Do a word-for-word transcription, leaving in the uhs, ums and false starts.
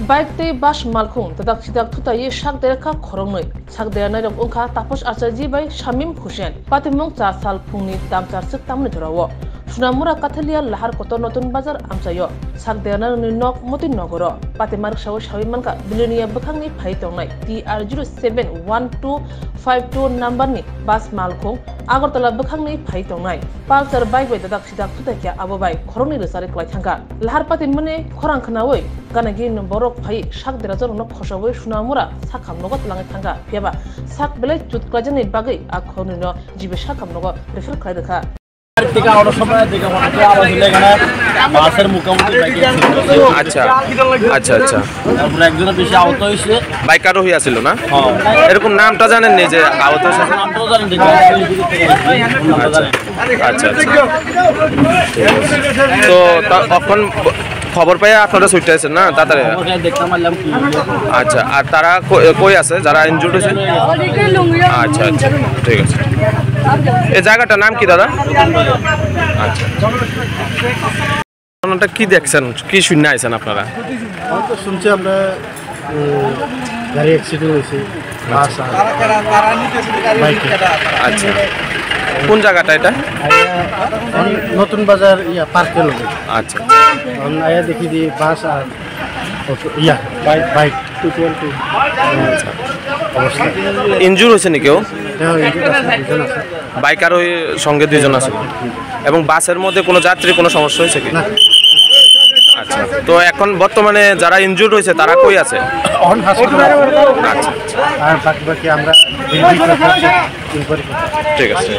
Bike tei bus malkhung dadak sidak thutaiwi sak derakha khoroknwi. Sak deranairok wngkha Taposh Acharya bai Shamim Hussain. Patimung char sal phungni dam char swk tamni jorao. Sunamura Kathalia Lahar Kotor Notun Bazar amchaio sak deranairokni nok Moti Nogoro. Patima riksao sawi mankha Bilonia bwkhakni phai tongnai T R zero seven one two five two number ni bus malkhung Agartala bwkhakni phai tongnai Pulsar bike bai dadak sidak thutai khe abo bai khoroknwi rwchari kwlai thangkha. Lahar patimani khorang khnaui gana gini borok phai sak derajorokno khosaui Sunamura sakham nogo twlangwi thangkha. Phiyaba sak belai chut kwlaijakni bagwi a khoroknwino G B sakham nogo refer khlai rwkha. দিকে অটো সময় দিকে মনে হচ্ছে আবার ছিল এখানে বাসের মুখোমুখি বাইকে accident হয়েছে। আচ্ছা, আচ্ছা, আচ্ছা। তারপরে একজনের বেশি আহত হয়েছে। বাইক আরোহী আছিল না? হ্যাঁ। এরকম নামটা জানেননি যে আহত হয়েছে? নামটাও জানেন যে কোন দিক থেকে এসেছে, নামটা আচ্ছা। জানেন। আচ্ছা, আচ্ছা। ঠিক আছে। তো তা-, তখন ব-, খবর পেয়ে আপনারা ছুটে আসেন না তাড়াতাড়ি? খবর পেয়ে দেখতে পারলাম কি হয়েছে। আচ্ছা, আর তারা কই, কই আছে যারা ইনজুর্ড হয়েছে? আচ্ছা, আচ্ছা, ঠিক আছে। এই জায়গাটার নাম কি দাদা? আচ্ছা। ঘটনাটা কি দেখছেন, কি শুনে আইছেন আপনারা? আমি তো শুনছি আমরা, উম, গাড়ি অ্যাক্সিডেন্ট হয়েছে, বাস আর বাইকে। আচ্ছা, কোন জায়গাটা এটা? আইয়া, নতুন বাজার, ইয়া, পার্কের লগে। আচ্ছা, আচ্ছা। এখন আইয়া দেখি যে বাস আর অটো, ইয়া, বাইক, বাইক। আচ্ছা। অবস্থা। ইনজুর হয়েছে নি কেউ? হ্যাঁ, ইনজুর আছে, দুজন আছে। বাইক আর ওই সঙ্গে দুইজন আছে। এবং বাসের মধ্যে কোনো যাত্রী কোনো সমস্যা হয়েছে কি? না। আচ্ছা, তো এখন বর্তমানে যারা ইনজুর্ড হয়েছে তারা কই আছে? On hospital. আচ্ছা, আচ্ছা। আর বাকি বাকি আমরা ইনকোয়ারি করছি। ঠিক আছে।